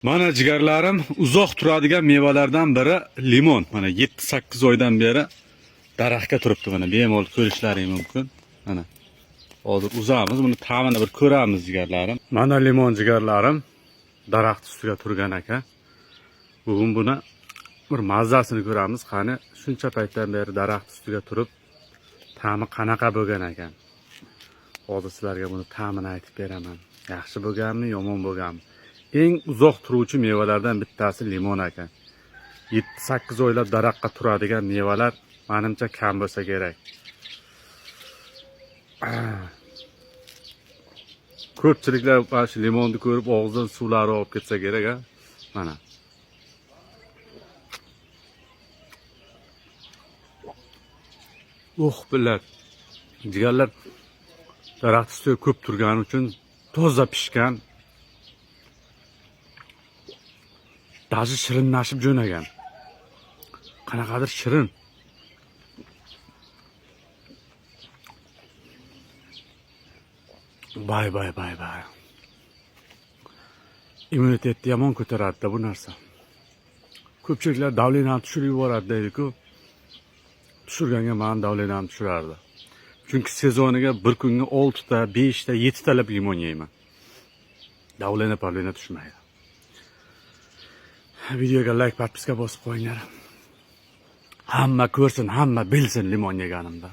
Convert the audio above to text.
Mana jigarlarim, uzoq turadigan mevalardan biri limon. Mana 7-8 oydan beri daraxtga turibdi mana bemalol ko'rishlaring mumkin. Mana hozir uzamiz, buni ta'mini bir ko'ramiz jigarlarim. Mana limon jigarlarim daraxt ustiga turgan ekan. Bugun buni bir mazasini ko'ramiz. Qani shuncha paytdan beri daraxt ustiga turib ta'mi qanaqa bo'lgan ekan. Hozir sizlarga buni ta'mini aytib beraman. Yaxshi bo'lganmi, yomon bo'lganmi? Eng uzoq turuvchi mevalardan bittasi limon ekan. 7-8 oylab daraxtga turadigan mevalar manimcha kam bo'lsa kerak. Ko'pchiliklar mana shu limonni ko'rib og'zidan suvlari oqib ketsa kerak, a? Mana. Oh, billar. Jigarlar daraxt ustida ko'p turgani uchun toza pishgan. Даже shirinlashib jo'nagan. Qanaqadir shirin. Bay bay bay bay. Immunitetni yomon ko'taradi-da bu narsa. Ko'pchiliklar давление ni tushirib yuboradi deydi-ku. Tushirganga mani давление m tushirardi. Chunki sezoniga bir kunga 6 ta, 5 ta, 7 talab limon yeyman. Давление pavlena tushmaydi. Videoga like, подписка bosib qo'yinglar. Hamma ko'rsin, hamma bilsin limon yeganimda.